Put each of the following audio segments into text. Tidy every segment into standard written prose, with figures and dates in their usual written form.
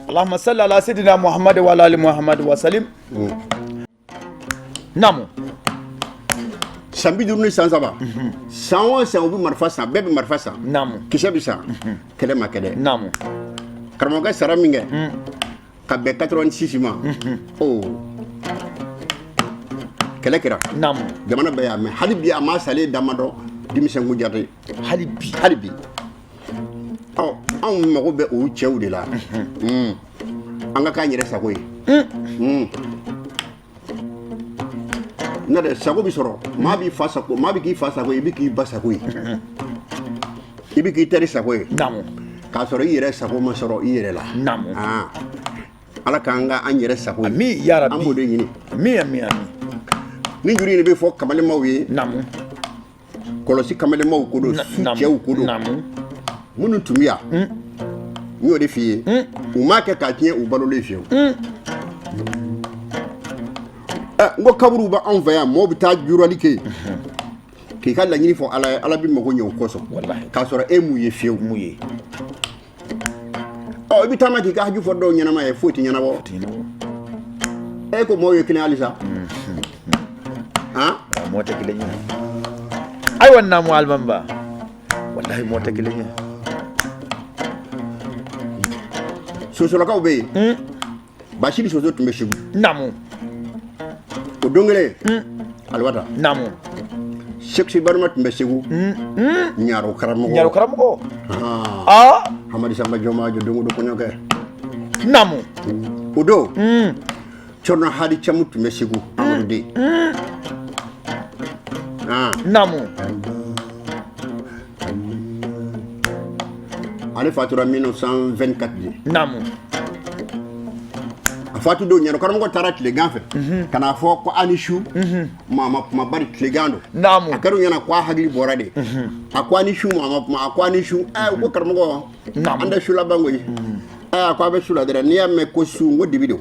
Allahumma salli ala sayyidina Muhammad wa ala ali Muhammad wa salim. Naamu. San 50 ni san 3, san o san u bɛ marifa san, bɛɛ bɛ marifa san. Naamu. Kisɛ bɛ san, kɛlɛ ma kɛ dɛ. Naamu. Karamɔgɔkɛ sara min kɛ ka bɛn 86 ma, o kɛlɛ kɛra. Naamu. Jamana bɛɛ y'a mɛn. Hali bi a ma salen damadɔ denmisɛn ko jate. Hali bi. Hali bi. Ɔ, anw mago bɛ o cɛw de la. An ka k'an yɛrɛ sago ye. N'o tɛ, sago bɛ sɔrɔ, maa b'i fa sago, maa bɛ k'i fa sago ye, i bɛ k'i ba sago ye, i bɛ k'i teri sago ye. Naamu. K'a sɔrɔ i yɛrɛ sago ma sɔrɔ i yɛrɛ la. Naamu. Ah. Ala k'an ka an yɛrɛ sago ye. Ami ya Rabbi. An b'o de ɲini. Ami, ami, ami. Ni juru in bɛ fɔ kamalenmaw ye. Naamu. Kɔlɔsi kamalenmaw ko don, su cɛw ko don. Naamu. Minnu tun bɛ yan, n y'o de f'i ye, u m'a kɛ k'a tiɲɛ u balolen fiyewu. Ɛ, n ko kaburuw bɛ anw fɛ yan, mɔɔw bɛ taa jurali kɛ yen k'i ka laɲini fɔ Ala ye, Ala bɛ mago ɲɛ o kosɔn. Walahi. K'a sɔrɔ e m'u ye fiyewu. Mun ye? Ɔ, i bɛ taama k'i ka haju fɔ dɔw ɲɛnama ye, foyi tɛ ɲɛnabɔ. E ko mɔɔw ye kelen halisa, han. Mɔɔ tɛ kelen ye. Ayiwa naamu, alimamiba, walahi mɔɔ tɛ kelen ye. Sosolakaw bɛ yen, Basiri Soso tun bɛ Segu. Naamu. O don kelen, Aliwata, Naamu. Sɛki Baruma tun bɛ Segu, ɲaro karamɔgɔ. Ɲaro karamɔgɔ. Ah. Aa. Hamadi Sanba Jɔnmajo, don o don kɔɲɔkɛ. Naamu. O don, Cɔrɔnɔ Hadi Camu tun bɛ Segu, Amadu den. Ah. Naamu. Ale fatura 1924 de. Naamu. A fatu don, ɲaro karamɔgɔ taara tilegan fɛ ka n'a fɔ ko a ni su, maa ma kuma, bari tilegan don. Naamu. A kɛra u ɲɛna ko a hakili bɔra de. A ko a ni su, maa ma kuma, a ko a ni su. Ɛ, u ko karamɔgɔ, Naamu. an tɛ su laban koyi. Ɛ, a ko a bɛ su la dɛrɛ, n'i y'a mɛn ko su, n ko dibi don.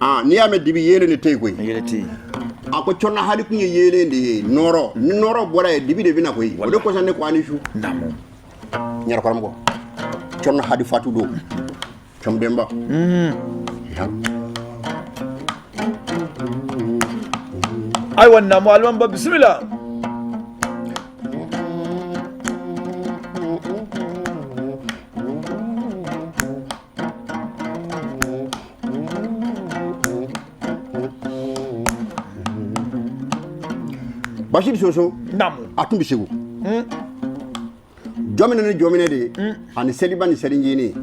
Aa, n'i y'a mɛn dibi, yeelen de tɛ yen koyi. Yɛrɛ tɛ yen. A ko Cɔrɔnɔ Hadi kun ye yeelen de ye, nɔɔrɔ ni nɔɔrɔ bɔra yen, dibi de bɛ na koyi, o de kosɔn ne ko a ni su. Naamu. Ɲaro karamɔgɔ Cɔrɔnɔ Hadi fatu don, Camudenba. Ayiwa naamu, alimamiba, bisimila. Basiri Soso. Naamu. A tun bɛ Segu. Jɔminɛ ni jɔminɛ de ye, ani seliba ni selincinin,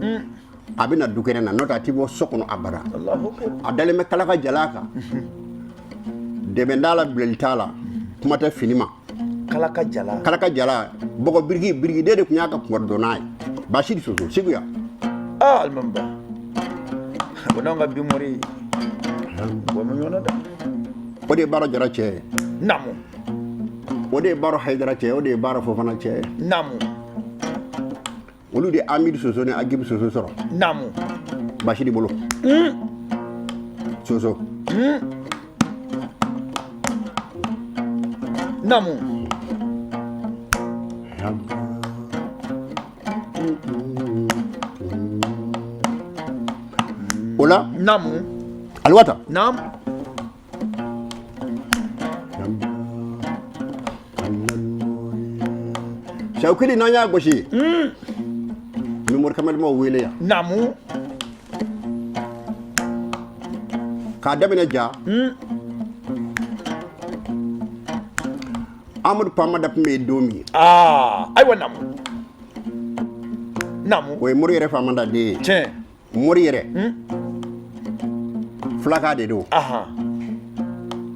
a bɛ na du kɛnɛ na, n'o tɛ a ti bɔ so kɔnɔ abada. Allahu akbar. A dalen bɛ kalaka jala kan, dɛmɛ t'a la, bilali t'a la, kuma tɛ fini ma. Kalaka jala. Kalaka jala, bɔgɔ biriki, birikiden de tun y'a ka kunkɔrɔdonnan ye, Basiri Soso, Segu yan. Aa, alimamiba, o n'anw ka bi mori o ma ɲɔgɔn na dɛ. O de ye Baara Jara cɛ ye. Naamu. O de ye Baara Hayidara cɛ ye, o de ye Baara Fofana cɛ ye. Naamu. Olu de ye Amidu Soso ni Agibu Soso sɔrɔ. Naamu. Basiri bolo Soso. Naamu. O la, Naamu. Aliwata, Naamu. Sawukili, n'an y'a gosi, n bɛ mori kamalenmaw wele yan. Naamu. K'a daminɛ ja, Amadu Pamada tun bɛ yen don min. Aa, ayiwa naamu, naamu. O ye mori yɛrɛ famanda den ye. Tiɲɛ. Mori yɛrɛ fulaka de don.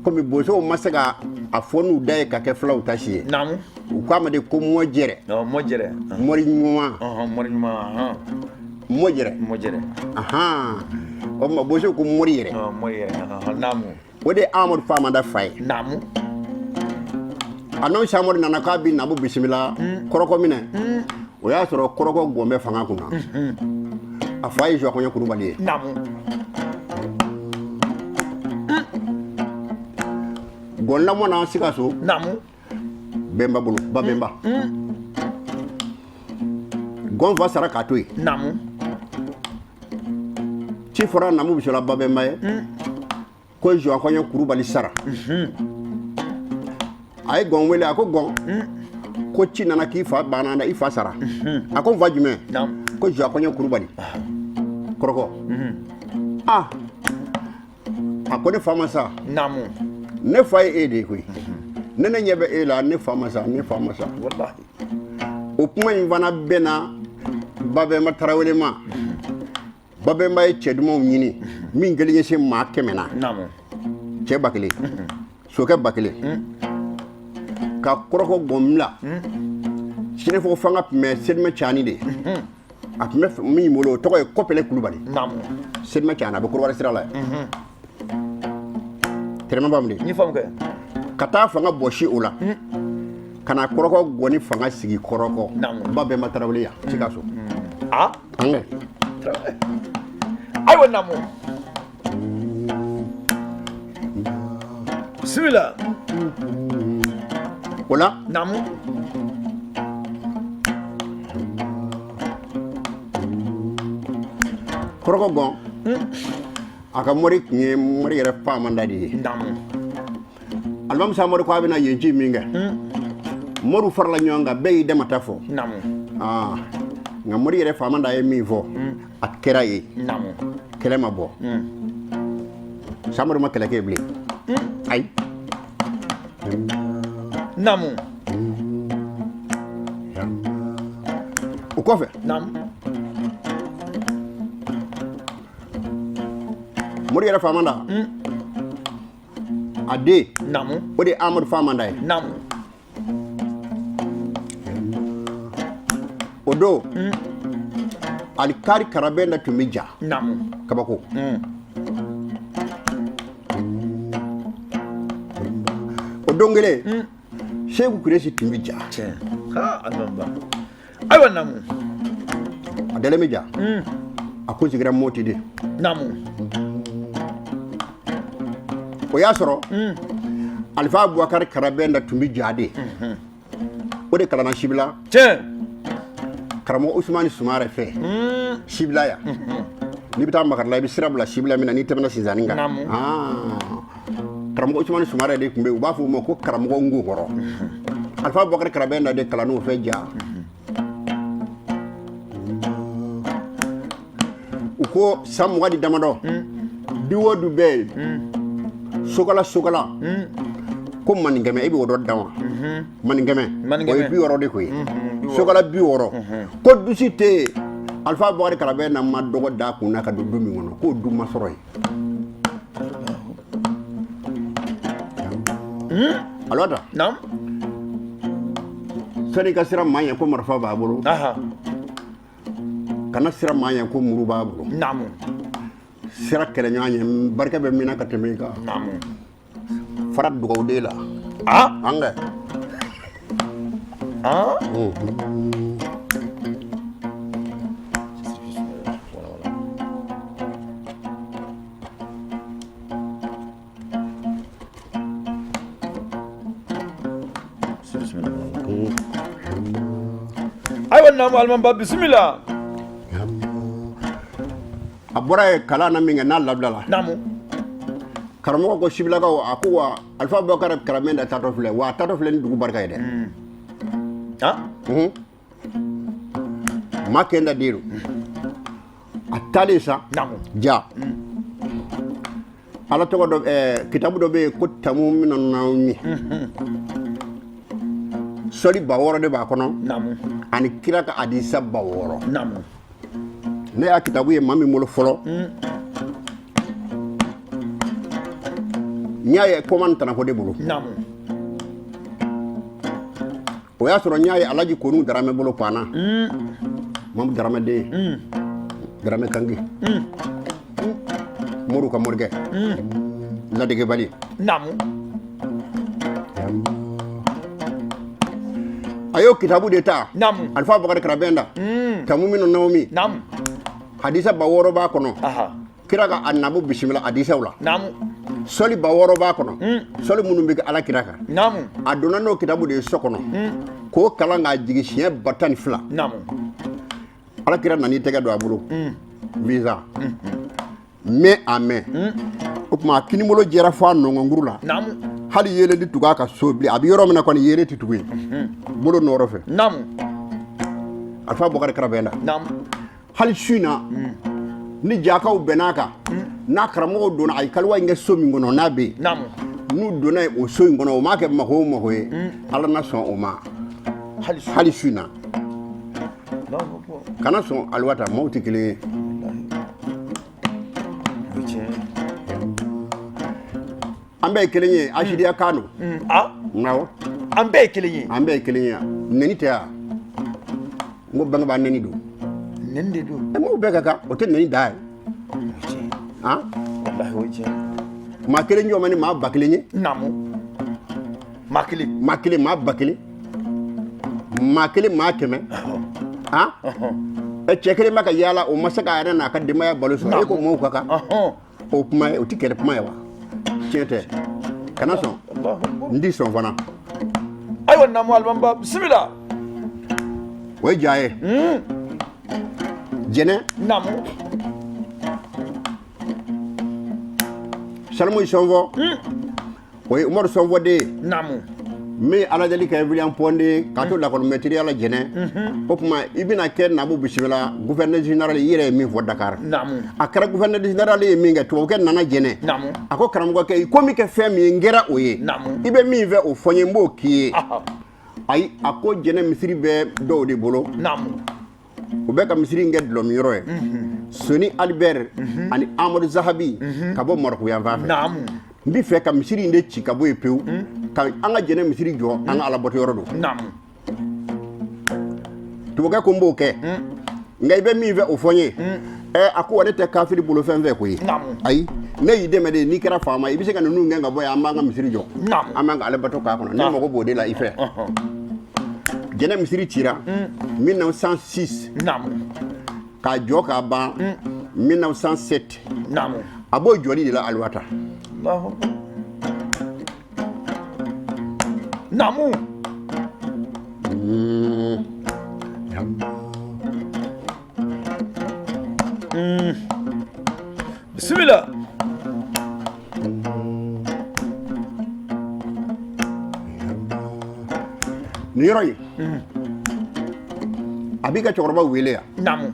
Komi bosow ma se ka a fɔ n'u da ye ka kɛ fulaw ta si ye, Naamu. u k'a ma de ko mɔjɛrɛ. Mɔ jɛrɛ. Mori ɲuman. Mori ɲuman, ahan. Mɔjɛrɛ. Mɔ jɛrɛ. Ahan, o tuma bosow ko mori yɛrɛ. Mori yɛrɛ, ahan, naamu. O de ye Amadu Famanda fa ye. Naamu. A n'o Samori nana k'a bi nabu bisimila kɔrɔkɔ minɛ, o y'a sɔrɔ kɔrɔkɔ gɔn bɛ fanga kunna, a fa ye Zuwakɔɲɛ Kulubali ye. Naamu. Gɔn lamɔna Sikaso. Naamu. Bɛnba bolo, ba bɛnba. Gɔn fa sara k'a to yen. Naamu. Ci fɔra Namu Bisimila Babɛnba ye ko Zuwakɔɲɛ Kurubali sara. A ye Gɔn wele, a ko: Gɔn, ko ci nana k'i fa banna, i fa sara. A ko: n fa jumɛn? Ko Zuwakɔɲɛ Kurubali Kɔrɔkɔ. Ah, a ko: ne fa ma sa. Ne fa ye e de ye koyi. Ne ɲɛ bɛ e la, ne fa ma sa, ne fa ma sa. O kuma in fana bɛnna Babɛnba Tarawele ma. Babɛnba ye cɛ dumanw ɲini min kelen ye se maa 100 na, cɛ 1000, sokɛ 1000, ka Kɔrɔkɔ Gɔn bila. Sɛnɛfɔ fanga tun bɛ Selimɛ Cani de, a tun bɛ min bolo, o tɔgɔ ye Kɔpɛlɛ Kulubali. Selimɛ Cani, a bɛ Korowari sira la yen, tɛrɛmɛba min de. N ye faamu kɛ. Ka taa fanga bɔsi o la ka na Kɔrɔkɔ Gɔni fanga sigi Kɔrɔkɔ. Babɛnba Tarawele yan Sikaso. An kɛ. Ayiwa Namu, bisimila. O la, Kɔrɔkɔ Gɔn, a ka mori tun ye mori yɛrɛ faamanda de ye. Alimami Samori ko a bɛna yen ci min kɛ, moriw farala ɲɔgɔn kan, bɛɛ y'i dama ta fɔ. Aa, nka mori yɛrɛ faamanda ye min fɔ, a kɛra ye. Kɛlɛ ma bɔ, Samori ma kɛlɛ kɛ bilen, ayi. O kɔfɛ, mori yɛrɛ faamanda, a den, o de ye Amadu faamanda ye. O don, Alikari Karabɛnda tun bɛ ja. Kabako. O don kelen, Seku Kuresi tun bɛ ja. Tiɲɛ ha, Alimami ba, ayiwa Namu. A dalen bɛ ja, a kun sigira Moti de. O y'a sɔrɔ Alifa Bubakari Karabɛnda tun bɛ ja de, o de kalanna Sibila karamɔgɔ Usumani Sumare fɛ Sibila yan. N'i bɛ taa Makarila, i bɛ sira bila Sibila min na, n'i tɛmɛna Sinzani kan. Ah, karamɔgɔ Usumani Sumare de tun bɛ yen, u b'a fɔ o ma ko karamɔgɔ Ngokɔrɔ. Alifa Bubakari Karabɛnda de kalann'o fɛ ja. U ko san 20 ni damadɔ, du o du bɛ yen, sokala sokala, ko maninkɛmɛ, e bɛ o dɔ dan wa? Maninkɛmɛ. Maninkɛmɛ. O ye 60 de ko ye. Sokala 60, ko dusi tɛ yen Alifa Bubakari Karabɛnda ma dɔgɔ da kun na ka don du min kɔnɔ, k'o du ma sɔrɔ yen. Alɔ ta. Sani ka siran maa ɲɛ ko marifa b'a bolo, kana siran maa ɲɛ ko muru b'a bolo. Sira kɛlɛɲɔgɔn ɲɛ, barika bɛ min na ka tɛmɛ i kan. Fara dugawuden la. An kɛ. Ayiwa Namu, Alimami ba, bisimila. A bɔra yen kalan na min kɛ n'a labilala, karamɔgɔ ko Sibilakaw, a ko wa Alifa Bubakari Karabɛnda taatɔ filɛ wa, a taatɔ filɛ ni dugu barika ye dɛ. Maa kɛnda den don. A taalen sa ja, ala tɔgɔ dɔ, kitabu dɔ bɛ yen ko tamu mina naami, sɔli 6000 de b'a kɔnɔ, ani kira ka hadisa 6000. Ne y'a kitabu ye maa min bolo fɔlɔ, n y'a ye kɔman tanako de bolo. O y'a sɔrɔ n y'a ye Alaji Konu Daramɛ bolo, Paana Mamu Daramɛ den, Daramɛ Kange, Moriw ka morikɛ ladegebali. A y'o kitabu de ta, Alifa Bakari Karabɛnda, tamu minnu naomi, hadisa 6000 b'a kɔnɔ, kira ka a nabu bisimila hadisaw la, sɔli 6000 b'a kɔnɔ, sɔli minnu bɛ kɛ ala kira kan. A donna n'o kitabu de ye so kɔnɔ k'o kalan k'a jigin siɲɛ 12000. Ala kira nan'i tɛgɛ don a bolo, visa. Mɛn a mɛn o tuma a kinibolo jɛra fo a nɔngɔnkuru la. Hali yeelen tɛ tugu a ka so bilen. A bɛ yɔrɔ min na kɔni, yeelen tɛ tugu yen, bolo nɔrɔ fɛ. Alifa Bɔkari Karabɛnda, hali su in na, ni jakaw bɛnn'a kan, n'a karamɔgɔw donna, a ye kaliwa in kɛ so min kɔnɔ, n'a bɛ yen, n'u donna yen, o so in kɔnɔ, o m'a kɛ mako o mako ye, Ala na sɔn o ma. Hali su in na, kana sɔn aliwata, maaw tɛ kelen ye. An bɛɛ ye kelen ye, asidiya kan don. Awɔ. An bɛɛ ye kelen ye. An bɛɛ ye kelen ye. Nɛni tɛ yan, n ko bangebaa nɛni don. Nɛni de don. Ɛ, maaw bɛɛ ka kan, o tɛ nɛni da ye. Han. Walahi, o ye tiɲɛ. Maa kelen jɔ man di maa 10,000 ye. Naamu, maa kelen. Maa kelen, maa 10,000, maa kelen, maa 100. Han, ɛ, cɛ kelen bɛ ka yaala, o ma se k'a yɛrɛ n'a ka denbaya balo sɔrɔ, e ko maaw ka kan. O kuma ye, o tɛ kɛlɛ kuma ye wa? Tiɲɛ tɛ, kana sɔn, n ti sɔn fana. Ayiwa, naamu, alimamiba, bisimila. O ye ja ye. Jɛnɛ. Naamu. Salimu Sɔnfɔ, o ye Umaru Sɔnfɔ den ye. Naamu. Min ye aladeli kɛ William Ponty k'a to lakɔlimɛtiriya la Jɛnɛ. O tuma i bɛna kɛ, Nabu bisimila, gouverneur général, i yɛrɛ ye min fɔ Dakar. Naamu. A kɛra gouverneur général ye min kɛ, tubabukɛ nana Jɛnɛ. Naamu. A ko karamɔgɔkɛ, i ko min kɛ fɛn min ye, n kɛra o ye. Naamu. I bɛ min fɛ, o fɔ n ye, n b'o k'i ye. Ayi, a ko Jɛnɛ misiri bɛ dɔw de bolo. Naamu. U bɛ ka misiri in kɛ dɔlɔminyɔrɔ ye. Soni Albert ani Amadu Zahabi ka bɔ Marɔku yan fan fɛ. Naamu. N bɛ fɛ ka misiri in de ci ka bɔ yen pewu, ka an ka Jɛnɛ misiri jɔ, an ka alabato yɔrɔ don. Naamu. Tubabukɛ ko n b'o kɛ, nka i bɛ min fɛ, o fɔ n ye. Ɛ, a ko wa ne tɛ kafiri bolo fɛn fɛ koyi. Naamu. Ayi, ne y'i dɛmɛ de, n'i kɛra faama, i bɛ se ka ninnu gɛn ka bɔ yan, an b'an ka misiri jɔ. Naamu. An b'an ka alabato k'a kɔnɔ, ne mago b'o de la i fɛ. Jɛnɛ misiri cira 1906. Naamu. K'a jɔ k'a ban 1907. Naamu. A b'o jɔli de la, aliwata. Allahu akbar. Naamu. Bisimila. Nin yɔrɔ in, a b'i ka cɛkɔrɔba wele yan. Naamu.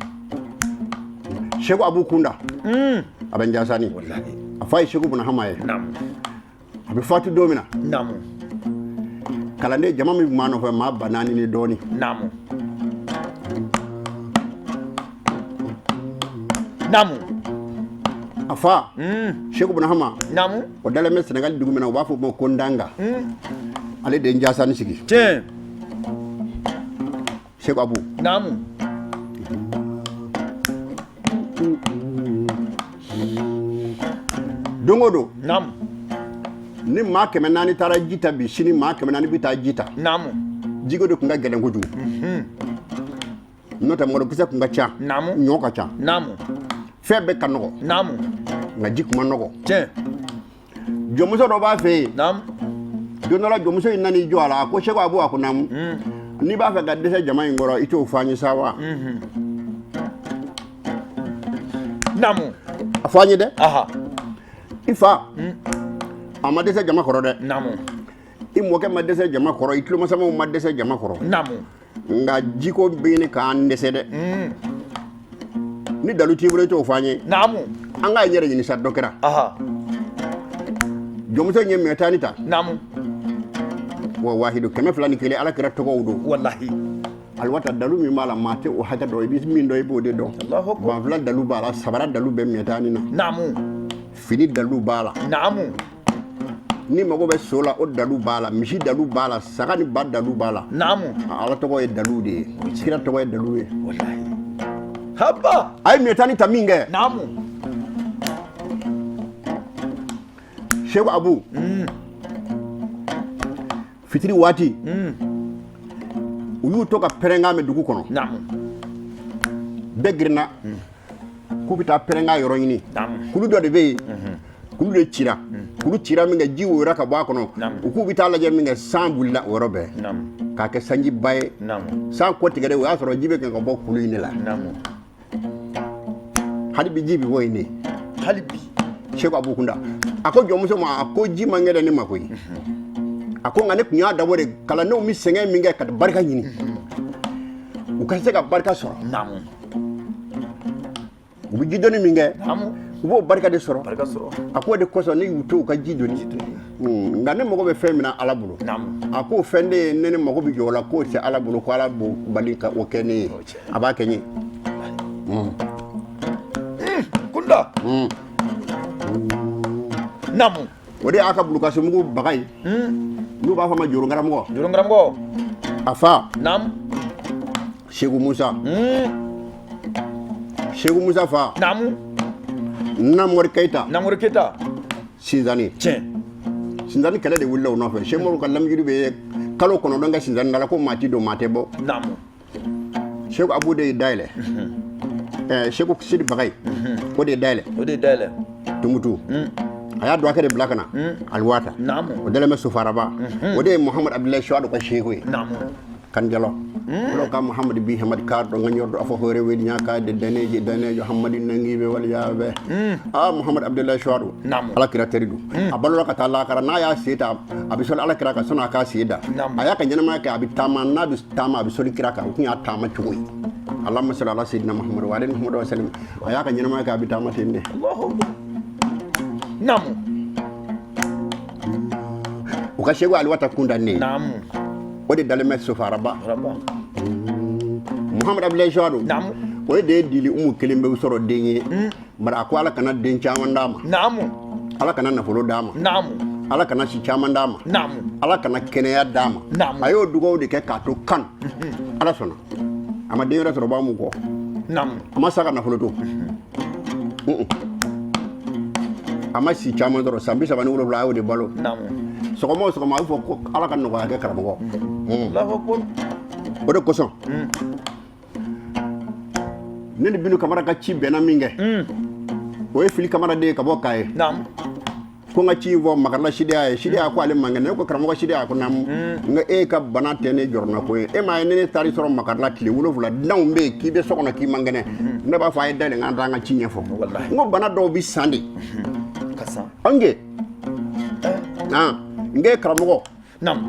Seko Abu Kunda, a bɛ Njasani. Walahi. A fa ye Seko Bunahama ye. Naamu. A bɛ fatu don min na, Naamu. kalanden jama min tun b'a nɔfɛ, maa 4000 ni dɔɔnin. Naamu. Naamu. A fa Seko Bunahama, Naamu. o dalen bɛ Senegali dugu min na, u b'a fɔ o ma ko Ndanga. Ale de ye Njasani sigi. Tiɲɛ. Seko Abu. Naamu. Don o don, Naamu. ni maa 400 taara ji ta bi, sini maa 400 bɛ taa ji ta. Naamu. Jiko de tun ka gɛlɛn kojugu, n'o tɛ malokisɛ tun ka ca. Naamu. Ɲɔ ka ca. Naamu. Fɛn bɛɛ ka nɔgɔ. Naamu. Nka ji tun ma nɔgɔ. Tiɲɛ. Jɔnmuso dɔ b'a fɛ yen. Naamu. Don dɔ la, jɔnmuso in nan'i jɔ a la, a ko Seko Abu, a ko naamu, n'i b'a fɛ ka dɛsɛ jama in kɔrɔ, i t'o fɔ an ye sa wa? Naamu. A fɔ an ye dɛ. Aha. I fa, a ma dɛsɛ jama kɔrɔ dɛ. Naamu. I mɔkɛ ma dɛsɛ jama kɔrɔ, i tulomasamaw ma dɛsɛ jama kɔrɔ. Naamu. Nka jiko bɛ ɲini k'an dɛsɛ dɛ. Ni dalu t'i bolo, i t'o fɔ an ye. Naamu. An k'a yɛrɛ ɲini sa, dɔ kɛra. Aha. Jɔnmuso in ye mɛtani ta. Naamu. Wa wahidu 201, Ala kira tɔgɔw don. Walahi. Aliwata, dalu min b'a la, maa tɛ o hakɛ dɔn. I bɛ min dɔn, i b'o de dɔn. Allahu akbar. Banfula dalu b'a la, sabara dalu bɛ mɛtani na. Naamu. Fini dalu b'a la. Naamu. Ni mago bɛ so la, o dalu b'a la, misi dalu b'a la, saga ni ba dalu b'a la. Naamu. Ala tɔgɔ ye dalu de ye, kira tɔgɔ ye dalu ye. Walahi. Haba. A ye mɛtani ta min kɛ, Naamu. Seko Abu, fitiri waati, u y'u to ka pɛrɛnkan mɛn dugu kɔnɔ. Naamu. Bɛɛ girinna k'u bɛ taa pɛrɛnkan yɔrɔ ɲini. Naamu. Kulu dɔ de bɛ yen, kulu de cira. Kulu cira min kɛ, ji woyora ka bɔ a kɔnɔ. Naamu. U k'u bɛ taa lajɛ min kɛ, san wulila o yɔrɔ bɛɛ Naamu. k'a kɛ sanjiba ye. Naamu. San kɔtigɛlen, o y'a sɔrɔ ji bɛ kɛ ka bɔ kulu in de la. Naamu. Hali bi ji bɛ bɔ yen de. Hali bi. Seku Abu Kunda a ko jɔnmuso ma, a ko ji man gɛlɛn ne ma koyi. A ko nka ne tun y'a dabɔ de kalandenw bɛ sɛgɛn min kɛ ka barika ɲini, u ka se ka barika sɔrɔ. U bɛ jidoni min kɛ, u b'o barika de sɔrɔ. A k'o de kosɔn ne y'u to u ka ji doni. Nka ne mago bɛ fɛn min na Ala bolo, a k'o fɛn de ye ne mago bɛ jɔ o la, k'o tɛ Ala bolo, ko Ala b'o bali ka o kɛ ne ye, a b'a kɛ n ye. Kunda. Naamu. O de y'a ka bulukasumugu baga ye, n'u b'a fɔ a ma jorokaramɔgɔ. Jorokaramɔgɔ. A fa. Naamu. Seku Musa. Seku Musa fa. Naamu. Namori Keyita. Namori Keyita. Sinzani. Tiɲɛ. Sinzani kɛlɛ de wulila o nɔfɛ. Seku Umaru ka lamijuru bɛ kalo 9 kɛ Sinzani da la, ko maa ti don, maa tɛ bɔ. Naamu. Seku Abu de ye dayɛlɛ. Seku Sidi Bagayi, o de ye dayɛlɛ. O de ye dayɛlɛ. Tumutu. A y'a dɔgɔkɛ de bila ka na. Aliwata. Naamu. O dalen bɛ Sofaraba. O de ye Muhamadu Abudulayi Suwadu ka seku ye. Naamu. Kanjalo. Oɗo ka Mouhamadou bi Hamadi karɗo gañorɗo afo hoore weeli ñakade daneji danejo Hammadi nanguiɓe walla yaaɓe a Mouhamadou Abdoulaye Souadou. Ala kira teri ɗum a balola ka taa lakara n'a y'a seta a bɛ sɔli ala kira kan sɔnni a k'a sen da. A y'a ka ɲɛnamaya kɛ, a bɛ taama, n'a bɛ taama a bɛ sɔli kira kan, o tun y'a taama cogo ye. Allahumma salli ala sayyidina Muhammad wa ali Muhammad wa sallim. A y'a ka ɲɛnamaya kɛ, a bɛ taama ten de. Naamu. U ka segu Aliwata kunda ne. Naamu. O de dalen bɛ Sofaraba. Muhamadu Abudulayi Suwadu. Naamu. O de ye dili umu kelen bɛ sɔrɔ den ye. Bari a ko Ala kana den caman d'a ma. Naamu. Ala kana nafolo d'a ma. Naamu. Ala kana si caman d'a ma. Naamu. Ala kana kɛnɛya d'a ma. Naamu. A y'o dugawu de kɛ k'a to kan. Ala sɔnna. A ma den wɛrɛ sɔrɔ ba mun kɔ. Naamu. A ma sa ka nafolo to. A ma si caman sɔrɔ, san 37 a y'o de balo. Naamu. Sɔgɔma o sɔgɔma a bɛ fɔ ko Ala ka nɔgɔya kɛ karamɔgɔ. Allahu akbar. O de kosɔn ne ni Binu Kamara ka ci bɛnna min kɛ, o ye Fili Kamara den ye ka bɔ Kaye. Naamu. Ko n ka ci fɔ Makarila Sidiya ye. Sidiya ko ale man kɛnɛ. Ne ko karamɔgɔ Sidiya ko naamu. N ko e ka bana tɛ ne jɔrɔna ko ye. E m'a ye ne taar'i sɔrɔ Makarila tile 7 dunanw bɛ yen k'i bɛ so kɔnɔ k'i man kɛnɛ. Ne b'a fɔ a ye dayɛlɛ n ka taa n ka ci ɲɛfɔ. N ko bana dɔw bɛ san de. Ka san. Ange. N k'e karamɔgɔ. Naamu.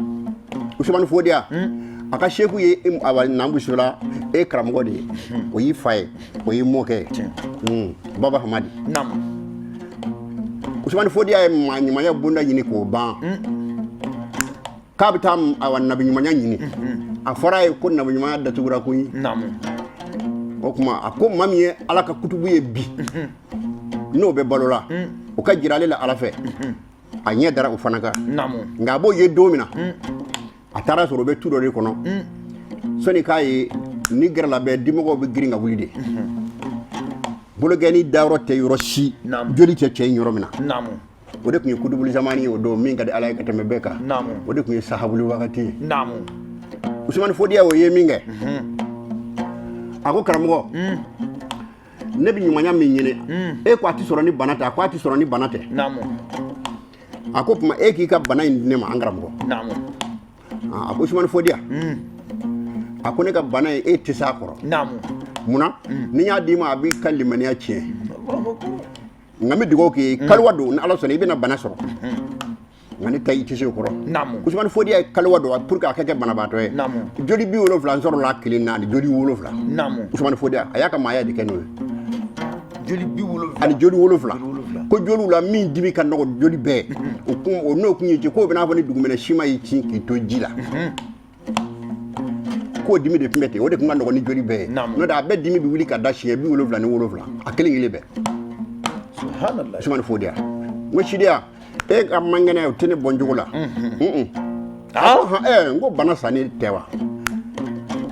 Usumani Fodiya. A ka seku ye Nambusola e karamɔgɔ de ye. O y'i fa ye, o y'i mɔkɛ ye. Baba Hamadi. Naamu. Usumani Fodiya ye maa ɲumanya bonda ɲini k'o ban. K'a bɛ taa awa nabi ɲumanya ɲini. A fɔra a ye ko nabi ɲumanya datugura koyi. Naamu. O tuma a ko maa min ye Ala ka kutubu ye bi, n'o bɛ balo la, o ka jira ale la Ala fɛ. A ɲɛ dara o fana kan. Naamu. Nka a b'o ye don min na, a taara sɔrɔ o bɛ tu dɔ de kɔnɔ. Sɔnni k'a ye ni gɛrɛla bɛɛ dimɔgɔw bɛ girin ka wuli de. Bologɛnni dayɔrɔ tɛ yɔrɔ si, joli tɛ cɛ in yɔrɔ min na. Naamu. O de tun ye kudubuli zamani ye o don, min ka di Ala ye ka tɛmɛ bɛɛ kan. Naamu. O de tun ye sahabuli wagati ye. Naamu. Usumani Fodiya o ye min kɛ, a ko karamɔgɔ, ne bɛ ɲumanya min ɲini, e ko a tɛ sɔrɔ ni bana tɛ. A ko a tɛ sɔrɔ ni bana tɛ. Naamu. A ko tuma e k'i ka bana in di ne ma an karamɔgɔ. Naamu. A ko Usumani Fodiya, a ko ne ka bana in e tɛ s'a kɔrɔ. Naamu. Munna ni n y'a d'i ma a b'i ka limaniya tiɲɛ. Nka n bɛ dugawu k'i ye kaliwa don, ni Ala sɔnna i bɛna bana sɔrɔ. Nka ne ta i tɛ se o kɔrɔ. Naamu. Usumani Fodiya ye kaliwa don pour que a ka kɛ banabaatɔ ye. Naamu. Joli 70 sɔrɔla kelen na ani joli 7. Naamu. Usumani Fodiya a y'a ka maaya de kɛ n'o ye. Joli 70. Ani joli 7. Ko joliw la min dimi ka nɔgɔ joli bɛɛ. O kun o n'o kun ye ci k'o bɛ n'a fɔ ni dugumɛnɛ siman y'i ci k'i to ji la. K'o dimi de tun bɛ ten, o de tun ka nɔgɔ ni joli bɛɛ ye. N'o tɛ a bɛɛ dimi bɛ wuli ka da siɲɛ 77 a kelen kelen bɛɛ. Subhanallah. Usumani Fodiya. N ko Sidiya, e ka man kɛnɛ o tɛ ne bɔ n cogo la. N ko bana sanni tɛ wa?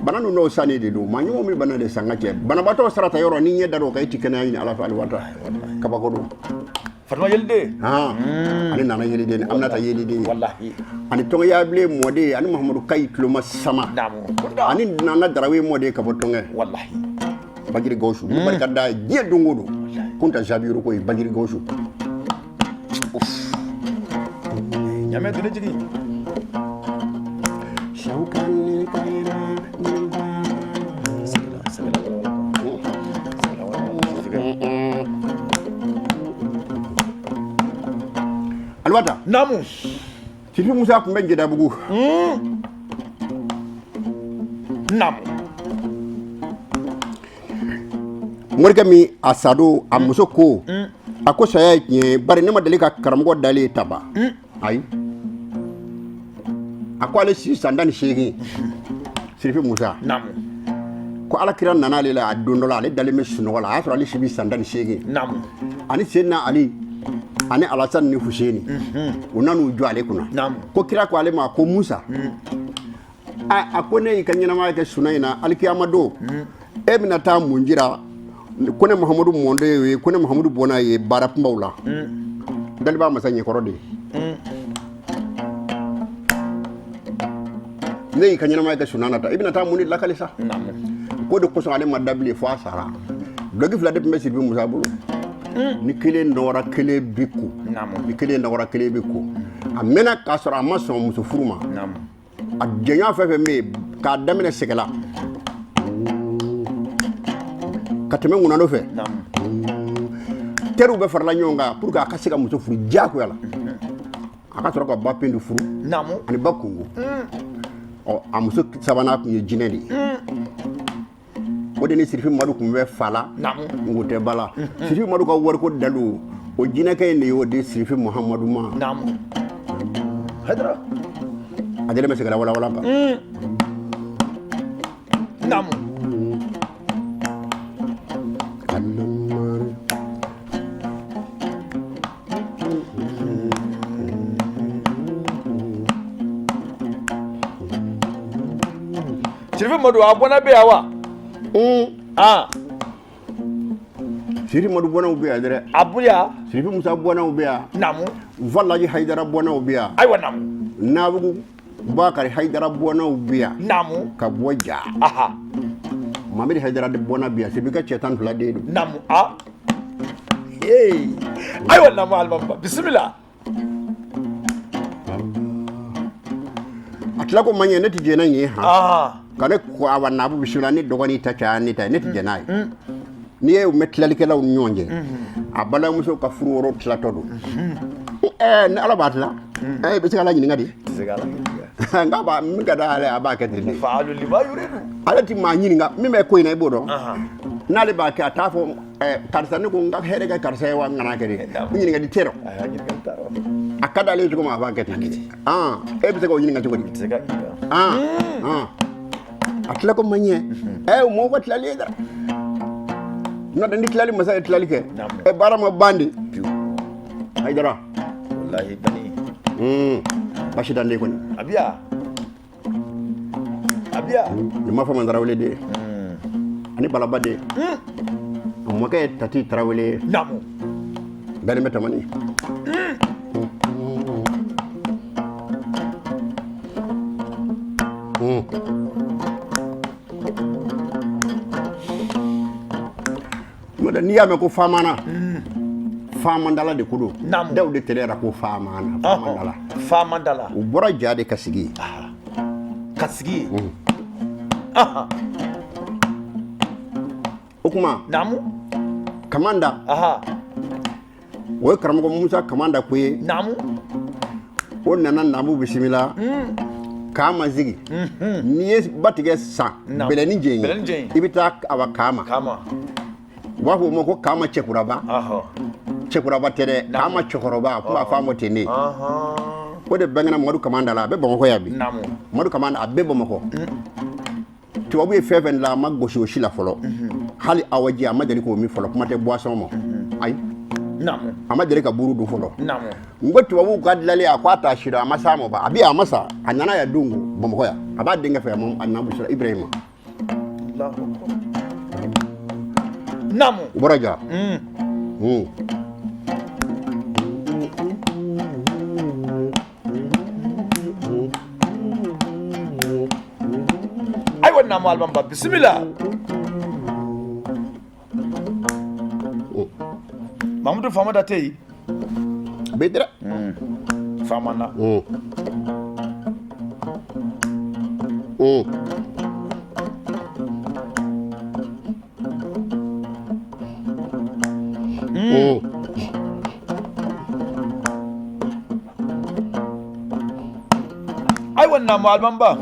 Bana ninnu dɔw sanni de don, maa ɲumanw bɛ bana de san ka cɛ. Banabaatɔ sarata yɔrɔ ni ɲɛ dar'o kan e ti kɛnɛya ɲini Ala fɛ aliwata. Kabako don. Fatuma Yeliden. Ale nana Yeliden, Aminata Yeliden. Wallahi. Ani Tɔngɔyabilen mɔden ani Mahamadu Kayi tuloma sama. Naamu. Ani Nana Darawe mɔden ka bɔ Tɔngɛ. Wallahi. Bajiri Gawusu. N barika da ye diɲɛ don o don. Kunta Jabiru ko ye Bajiri Gawusu. Ɲamɛ dun jigin. Alimata. Naamu. Sirifi Musa tun bɛ Jɛnɛbugu. Naamu. Morikɛ min a sadon a muso ko a ko saya ye tiɲɛ ye bari ne ma deli ka karamɔgɔ dalen ye taba ayi a ko ale si san 18 Sirifi Musa Naamu. Ko ala kira nana ale la a don dɔ la, ale dalen bɛ sunɔgɔ la, a y'a sɔrɔ ale si bɛ san 18. Naamu. Ani Seydina Ali ani Alasani ni Fuseni, u nan'u jɔ ale kunna. Naamu. Ko kira ko ale ma ko Musa, a ko ne y'i ka ɲɛnamaya kɛ suna in na, alikiyama don e bɛna taa mun jira ko ne Mahamadu mɔden ye, ko ne Mahamadu bɔnna ye baara kunbaw la? Daliba masa ɲɛkɔrɔ de ye. Ne y'i ka ɲɛnamaya kɛ suna na ta, i bɛna taa mun de lakali sa? Naamu. Ko de kosɔn ale ma dabile fo a sara. Dulɔki fila de tun bɛ Sirifi Musa bolo. Ni kelen nɔgɔra, kelen bi ko. Naamu. Ni kelen nɔgɔra, kelen bi ko. A mɛnna k'a sɔrɔ a ma sɔn muso furu ma. Naamu. A jɛɲɔgɔn fɛn fɛn bɛ yen, k'a daminɛ sɛgɛla ka tɛmɛ ŋunano fɛ, Naamu. Teriw bɛ farala ɲɔgɔn kan pour que a ka se ka muso furu diyagoya la, a ka sɔrɔ ka ba Pindu furu Naamu. ani ba Kungo. Ɔ, a muso sabanan tun ye jinɛ de ye. O de ni Sirifi Madu tun bɛ fa la. Naamu. Nko tɛ ba la. Sirifi Madu ka wariko dalu, o jinɛkɛ in de y'o di Sirifi Muhamadu ma. Naamu. Hayidara. A dalen bɛ sɛgɛla walawala kan. Naamu. Sirifi Madu a bɔnna bɛ yan wa? Ah. Sirifi Madu bɔnnaw bɛ yan dɛ. A bonya. Sirifi Musa bɔnnaw bɛ yan. Naamu. Valaji Hayidara bɔnnaw bɛ yan. Ayiwa naamu. Nabugu Bakari Hayidara bɔnnaw bɛ yan. Naamu. Ka bɔ Ja. Aha. Mamadi Hayidara de bɔnna bɛ yan. Sirifi ka cɛ 12 den don. Naamu. Ah. Hey. Ayiwa naamu alimami bisimila. A tila ko man ɲɛ, ne tɛ jɛn n'a ye han. Ah. Ka ne ko awa naabu bisimila, ne dɔgɔnin ta caya ne ta ye, ne tɛ jɛn n'a ye. N'i ye u mɛn tilalikɛlaw ni ɲɔgɔn cɛ, a balimamuso ka furu wɛrɛw tilatɔ don. Ɛɛ, ni Ala b'a tila, i bɛ se ka Ala ɲininka de. Tɛ se k'Ala ɲininka. Nka b'a min ka d'ale ye, a b'a kɛ ten de. Faalu lima yuridu. Ale ti maa ɲininka min bɛ ko in na, i b'o dɔn. Ahan. N'ale b'a kɛ, a t'a fɔ karisa, ne ko n ka hɛrɛ kɛ karisa ye wa, n kana kɛ de. N ɲininkali tɛ rɔ. A y'a ɲininkali t'a rɔ. A ka d'ale ye cogo min, a b'a kɛ ten de. E bɛ se k'o ɲininka cogo di? Tɛ se k'a ɲininka. A tila ko man ɲɛ. O mɔgɔw ka tilali ye dɛ. N'o tɛ, ni tilali masa ye tilali kɛ, Naamu. Baara ma ban de. Pewu. Hayidara. Walahi bani. Basi dan de kɔni. Abiya. Abiya. Nin ma fɔ Tarawele de ye. Ani Balaba de. A mɔkɛ ye Tati Tarawele ye. Naamu. Dalen bɛ Tamani. N'o tɛ, n'i y'a mɛn ko faamana, faamandala de ko don. Naamu. Daw de tɛlɛra ko faamana, faamandala. Faamandala. U bɔra ja de ka sigi yen. Ka sigi yen. Aha. O tuma, Naamu. Kamanda, Aha. o ye karamɔgɔ Musa Kamanda ko ye. Naamu. O nana Nabu bisimila k'a ma sigi. N'i ye batigɛ san Naamu. bɛlɛni jɛn ye, Bɛlɛni jɛn ye. i bɛ taa awa Kaama. Kama. U b'a fɔ o ma ko Kaama cɛkuraba. Ahɔ. Cɛkuraba tɛ dɛ, Kaama cɛkɔrɔba, a tun b'a fɔ a ma ten de. Ahan. O de bangena Madu Kamanda la, a bɛ Bamakɔ yan bi. Naamu. Madu Kamanda, a bɛ Bamakɔ. Tubabu ye fɛn fɛn dilan, a ma gosi o si la fɔlɔ. Hali awaji, a ma deli k'o min fɔlɔ, kuma tɛ boisson ma. Ayi. Naamu. A ma deli ka buru dun fɔlɔ. Naamu. N ko tubabuw ka dilalen, a ko a t'a si dɔn, a ma s'a ma ba. A bɛ yan, a ma sa. A nana yan don ko Bamakɔ yan. A b'a denkɛ fɛ, a nana Busira Ibrahima. Allahu akbar. Naamu. U bɔra ja. Ayiwa naamu alimami bisimila. Mamudu Famada tɛ yen. A bɛ dɛ. Faamana. Naamu, alimami ba.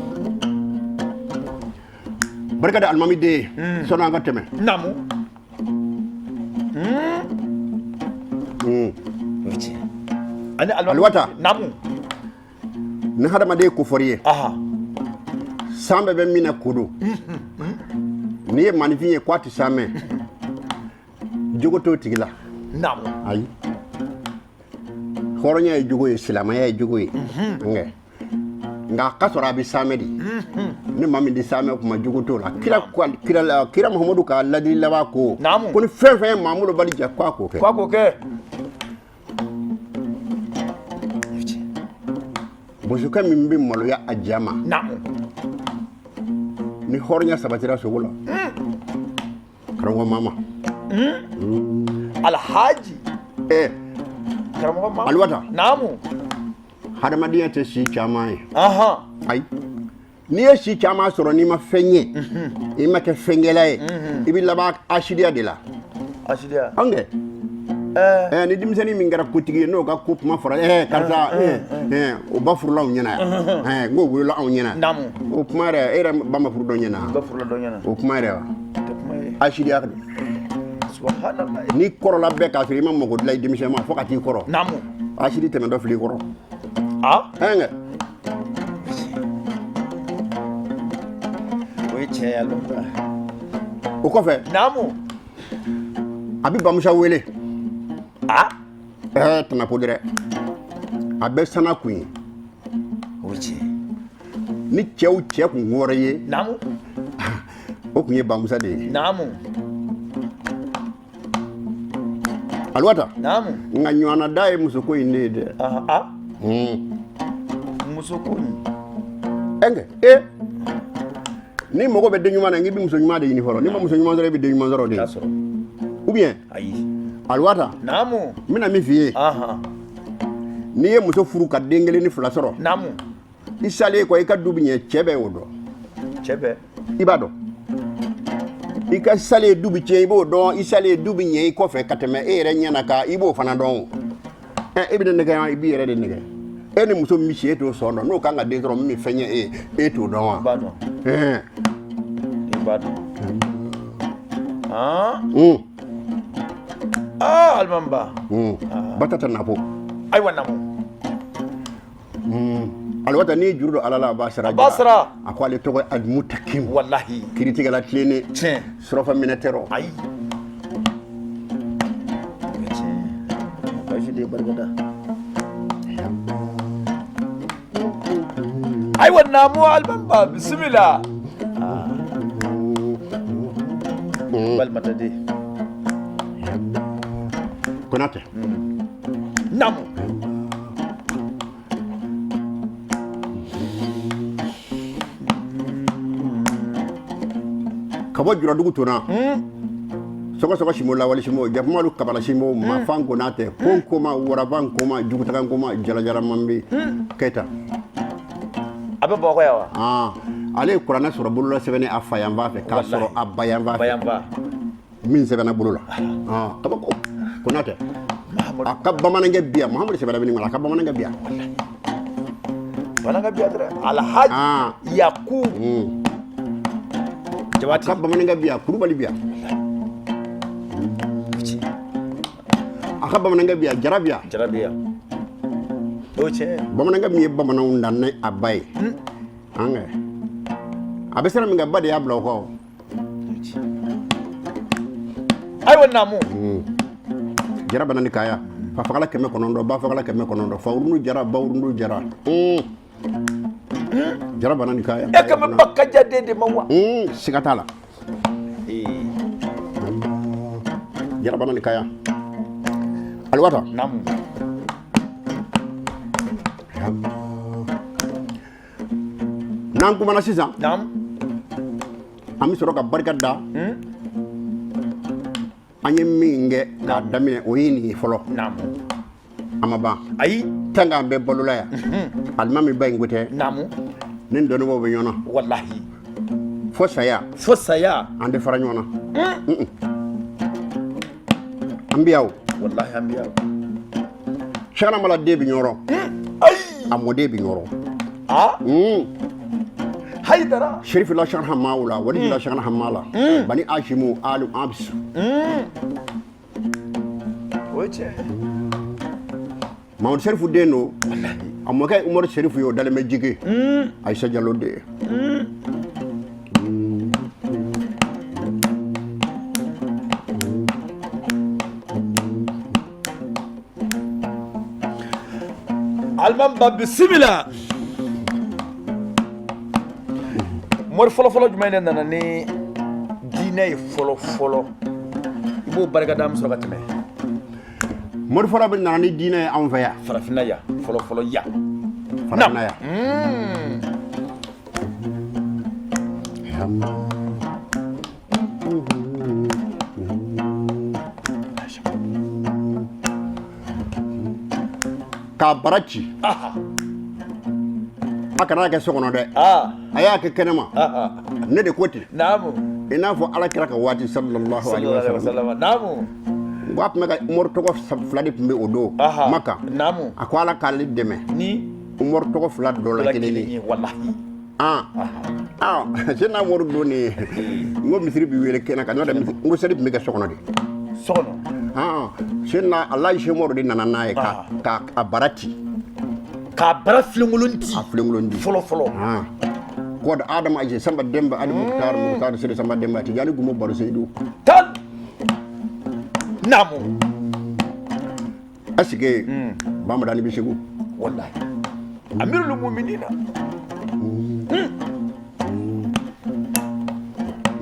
Barika da alimami den ye. Sɔnni an ka tɛmɛ. Naamu. O ye tiɲɛ. Ani alimami. Aliwata. Naamu. Ni hadamaden ko fɔr'i ye, san bɛɛ bɛ min na ko don. N'i ye maaninfin ye k'a tɛ san mɛn, jogo t'o tigi la. Naamu. Ayi, hɔrɔnya ye jogo ye, silamɛya ye jogo ye, nka a ka sɔrɔ a bɛ saamɛ de. Ni maa min tɛ saamɛ kuma, jogo t'o la. Kira kira la, kira Muhamadu ka ladili laban ko Naamu. ko ni fɛn fɛn ye maa malobali diya, ko a k'o kɛ. Ko a k'o kɛ. Bosokɛ min bɛ maloya a ja ma, Naamu. ni hɔrɔnya sabatira sogo la, karamɔgɔ mama. Alhaji. Ɛɛ. Karamɔgɔ ma. Aliwata. Naamu. Hadamadenya tɛ si caman ye. Ayi, n'i ye si caman sɔrɔ, n'i ma fɛn ye, i ma kɛ fɛnkɛla ye, i bɛ laban asidiya de la. Asidiya. An kɛ. Ɛɛ. Ɛɛ, ni denmisɛnnin min kɛra kotigi ye, n'o ka ko kuma fɔra, ɛɛ, karisa, ɛɛ ɛɛ, o ba furula anw ɲɛna yan, ɛɛ, n k'o wolola anw ɲɛna. Naamu. O kuma yɛrɛ, e yɛrɛ ba ma furu dɔ ɲɛna. Ba furula dɔ ɲɛna. O kuma yɛrɛ wa? Tɛ kuma ye. Asidiya don. Subhanallah. N'i kɔrɔla bɛɛ k'a sɔrɔ i ma mako dilan i denmisɛn ma fo ka t'i kɔrɔ, Naamu. asidi tɛmɛ dɔ fili i kɔrɔ. Ah. Ɛɛ nkɛ. O ye tiɲɛ ye, alimami ba. O kɔfɛ, Naamu. a bɛ Bamusa wele. Ah. Ɛɛ, tana ko dɛ, a bɛ sana kun ye. O ye tiɲɛ. Ni cɛw cɛ kun wɔɔrɔ ye, Naamu. o kun ye Bamusa de ye. Naamu. Aliwata. Naamu. Nka ɲɔgɔnna da ye musoko in de ye dɛ. Ah. Muso ko in. Ɛnkɛ e, ni mago bɛ den ɲuman na, k'i bɛ muso ɲuman de ɲini fɔlɔ. N'i ma muso ɲuman sɔrɔ, e bɛ den ɲuman sɔrɔ de. T'a sɔrɔ. Ou bien? Ayi. Aliwata. Naamu. N bɛna min f'i ye, n'i ye muso furu ka den kelen ni fila sɔrɔ, Naamu. i salen kɔ, i ka du bɛ ɲɛ, cɛ bɛɛ y'o dɔn. Cɛ bɛɛ. I b'a dɔn i ka salen du bɛ tiɲɛ, i b'o dɔn. I salen du bɛ ɲɛ i kɔfɛ ka tɛmɛ e yɛrɛ ɲɛ na kan, i b'o fana dɔn. O ɛ, e bɛ ne nɛgɛ, i b'i yɛrɛ de nɛgɛ. E ni muso min bɛ si, e t'o sɔn dɔn. N'o kan ka den sɔrɔ min bɛ fɛn ɲɛ e ye, e t'o dɔn wa? I b'a dɔn. Ɛɛ. I b'a dɔn. Ah. Ah, alimami ba. Batata napo. Ayiwa, naamu. Aliwata, n'i ye juru don Ala la, a b'a sara. A b'a sara. A ko ale tɔgɔ ye Alimutakim. Wallahi. Kiiritigɛla tilennen. Tiɲɛ. Surɔfɛ minɛ tɛ rɔ. Ayi. O ye tiɲɛ. Baasi de barika da. Ayiwa, naamu, alimami ba, bisimila. Balimata den. Konatɛ. Naamu. Ka bɔ Juradugu tona, sɔgɔsɔgɔ simo, lawale simo, jakumalu kabala simo, mafan Konatɛ, kon koma, warafan koma, jugutagan koma, jalajala manbe Keyita. A bɛ Bamakɔ yan wa? Ah, ale ye kuranɛ sɔrɔ bolola sɛbɛnni a fa yanfan fɛ, k'a sɔrɔ a ba yanfan fɛ. Bayanfa. Min sɛbɛnna bolo la. Ah, kabako Konatɛ, a ka bamanankɛ bi yan, Mahamadu sɛbɛnna min, a ka bamanankɛ bi yan. Banankɛ bi yan dɛ. Alhaji. Ah. Yakubu. A Jabati. ka bamanankɛ bi yan, Kulubali bi yan, a ka bamanankɛ bi yan, Jara bi yan. Jara bi yan. O ye tiɲɛ ye. Bamanankɛ min ye bamananw dan ni a ba ye, an kɛ a bɛ sira min kan, ba de y'a bila o kɔ. Ayiwa, naamu. Jara bana ni kaya, fa fagala 900, ba fagala 900, fa wurundu jara, ba wurundu jara. Jara bana ni kaya. E kan bɛ Bakaja den de ma wa? Siga t'a la. Ee. Jara bana ni kaya, Aliwata. Naamu. N'an kumana sisan, Naamu. an bɛ sɔrɔ ka barika da an ye min kɛ k'a daminɛ, o ye nin ye fɔlɔ. Naamu. A ma ban. Ayi. Tant qu'an bɛ balola yan, alimami ba in ko tɛ. Naamu. Ni dɔnnibaaw bɛ ɲɔgɔn na. Wallahi. Fo saya. Fo saya. An tɛ fara ɲɔgɔn na. An bɛ yan o. Wallahi, an bɛ yan. Sɛkɛna Mala den bɛ ɲɔrɔ. Ayi. A mɔden bɛ ɲɔrɔ. Ah. Hayidara. Sherifu la shana hama la wali la shana hama la bani ashimu alu abs. O ye tiɲɛ ye. Mamadu Sherifu den don. A mɔkɛ Umaru Sherifu ye, o dalen bɛ jige. Ayisa Jalo de ye. Alimami ba, bisimila. Mori fɔlɔfɔlɔ jumɛn de nana ni diinɛ ye fɔlɔ fɔlɔ? I b'o barika da, an bɛ sɔrɔ ka tɛmɛ. Mori fɔlɔ bɛ nana ni diinɛ ye anw fɛ yan? Farafinna yan, fɔlɔ fɔlɔ yan. Farafinna yan. K'a bara ci. A kana kɛ so kɔnɔ dɛ. A y'a kɛ kɛnɛma. Ne de ko ten. I n'a fɔ Ala kira ka waati, sallallahu alaihi wasallam. N ko a tun bɛ ka Umaru tɔgɔ fila de tun bɛ o don Maka. A ko Ala k'ale dɛmɛ ni Umaru tɔgɔ fila dɔ la kelen ye. Wallahi. Ah ah, Sena Umaru don nin ye, n ko misiri bɛ wele kɛnɛ kan, n'o tɛ n ko seli tun bɛ kɛ so kɔnɔ de. So kɔnɔ. Ah, Sena Alayi Umaru de nana n'a ye ka a bara ci. K'a bara filenkolon ci. A filenkolon di. Fɔlɔ fɔlɔ. Ah, kɔd Adama Aje Samba Demba Ali Muktar Muktar Sidi Samba Demba Tijani Gumo Baro Seydou. Tan, naamu. Est-ce que Bamadani bɛ Segu? Wallahi, amirul muminina.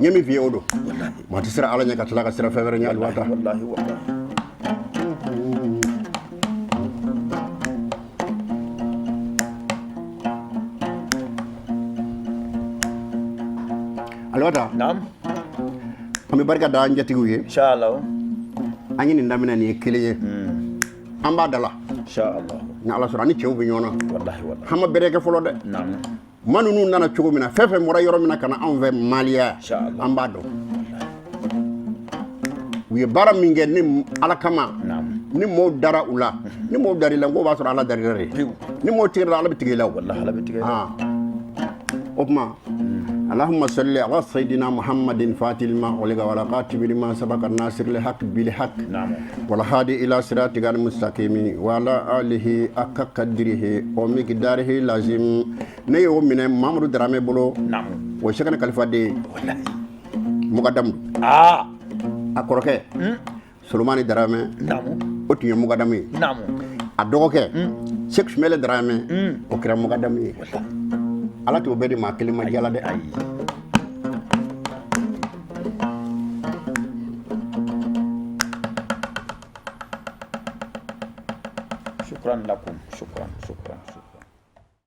N ye min f'i ye, o don. Maa tɛ siran Ala ɲɛ ka tila ka siran fɛn wɛrɛ ɲɛ, aliwata. Wallahi, wallahi. Aliwata. Naam. An bɛ barika da an jatigiw ye. Inshallah. An ye nin daminɛ, nin ye kelen ye, an b'a da la. Inshallah. Ni Ala sɔrɔ, an ni cɛw bɛ ɲɔgɔn na. Wallahi, wallahi. An ma bɛrɛ kɛ fɔlɔ dɛ. Maa ninnu nana cogo min na, fɛn fɛn bɔra yɔrɔ min na ka na anw fɛ Maliya, Inshallah. an b'a dɔn u ye baara min kɛ ni Ala kama. Ni mɔɔw dara u la, ni mɔɔw dar'i la, n ko o b'a sɔrɔ Ala dar'i la de. Pewu. Ni mɔɔw tigɛra la, Ala bɛ tigɛ i la o. Wallahi, Ala bɛ tigɛ. Ah. O tuma, اللهم صل على سيدنا محمد فاتح لما أغلق والخاتم لما سبق الناصر الحق بالحق والهادي إلى صراطك المستقيم وعلى آله حق قدره ومقداره العظيم. Ne y'o minɛ Mamadu Darame bolo. O Sɛkɛnɛ Kalifa den. Mukadamu. A kɔrɔkɛ Solomani Darame, o tun ye mukadamu ye. A dɔgɔkɛ Sɛki Sumɛlɛ Darame, o kɛra mukadamu ye. Ala t'o bɛɛ di maa kelen ma jala dɛ. Ayi. Shukran lakum, shukran, shukran, shukran.